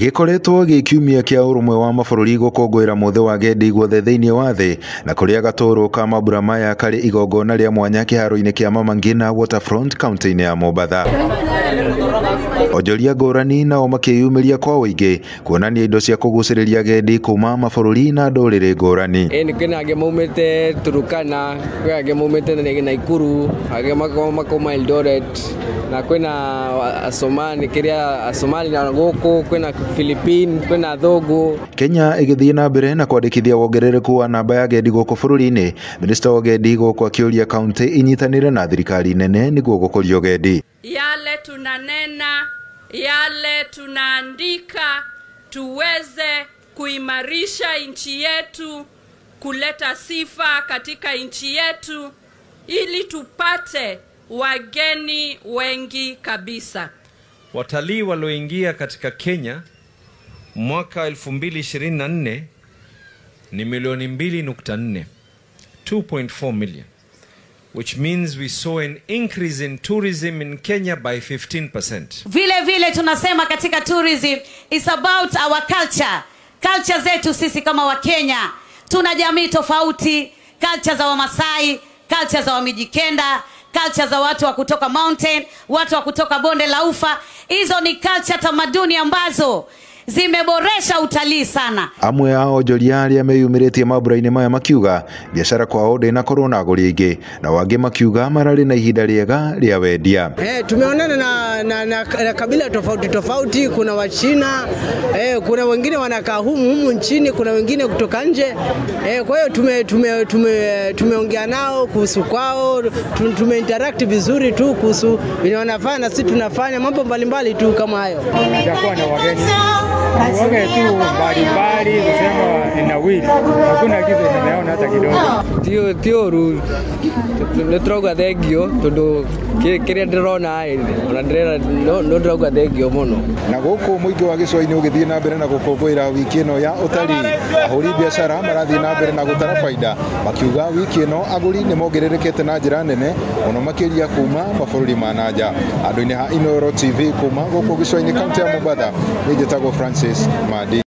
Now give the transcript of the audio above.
Gĩkoretwo gĩ kiumia kĩa ũrũmwe wa mabũrũri gũkũngũĩra mũthĩ wa agendi guothe thĩinĩ wa thĩ, na kũrĩa gatũrũ ka mambura maya karĩ igongona rĩa mwanya kĩharo-inĩ kĩa Mama Ngina Waterfront kaunti-inĩ ya Mombatha. Onjoria ngũrani nao makĩyumĩria kwa ũingĩ kuonania indo cia kũgucĩrĩria agendi kuma mabũrũri na ndũrĩrĩ ngũrani. Ĩni kwĩna angĩ maumĩte Turkana, kwĩ angĩ maumĩte Naikuru, angĩ makauma Eldoret, na kwĩna Asomali, kĩrĩa Asomali na gũkũ, kwĩna Philippines, kwĩna athũngũ. Kenya ĩgĩthiĩ na mbere na kwandĩkithia wongerereku wa namba ya agendi gũkũ bũrũri-inĩ, Minista wa ũgendi gũkũ akĩũria kaunti inyitanĩre na thirikari nene nĩguo gũkũria ũgendi. Yale tunanena, yale tunaandika, tuweze kuimarisha nchi yetu, kuleta sifa katika nchi yetu ili tupate wageni wengi kabisa. Watalii walioingia katika Kenya mwaka 2024 ni milioni 2.4, 2.4 million, which means we saw an increase in tourism in Kenya by 15%. Vile vile tunasema katika tourism is about our culture. Culture zetu sisi kama wa Kenya, tuna jamii tofauti, culture za Wamasai, culture za Wamijikenda, culture za watu wa kutoka mountain, watu wa kutoka bonde la ufa. Hizo ni culture, tamaduni ambazo zimeboresha utalii sana. Amwe ao onjoria arĩa meyumĩrĩtie mambura-inĩ maya makiuga biacara kwao ndĩnakorwo na agũri aingĩ, na wangĩ makiuga mararĩ na ihinda rĩega rĩa wendia. Tumeonana na kabila tofauti tofauti, kuna Wachina, kuna wengine wanakaa humu nchini, kuna wengine kutoka nje. Kwa hiyo tumeongea nao kuhusu kwao, tumeinteract vizuri tu kuhusu vile wanafanya na sisi tunafanya mambo mbalimbali tu kama hayo. Itakuwa na wageni wage tu mbalimbali kusema inawili, hakuna kitu nimeona hata kidogo. Tioru nĩ tũrauga thengio tondũ kĩrĩa ndĩrona ona ndĩrera no ndĩrauga thengio mũno. Na gũkũ mũingĩ wa gĩcũa-inĩ ũgĩthiĩ na mbere na gũkũngũĩra wiki ĩno ya ũtalii, ahũri biacara marathiĩ na mbere na gũtara baida, makiuga wiki ĩno agũri nĩ mongererekete na njĩra nene mũno makĩria kuma mabũrũri ma na nja. Andũ-inĩ ha Inooro TV kuma gũkũ gĩcũa-inĩ kaunti ya Mombatha, niĩ njĩtagwo Francis Madi.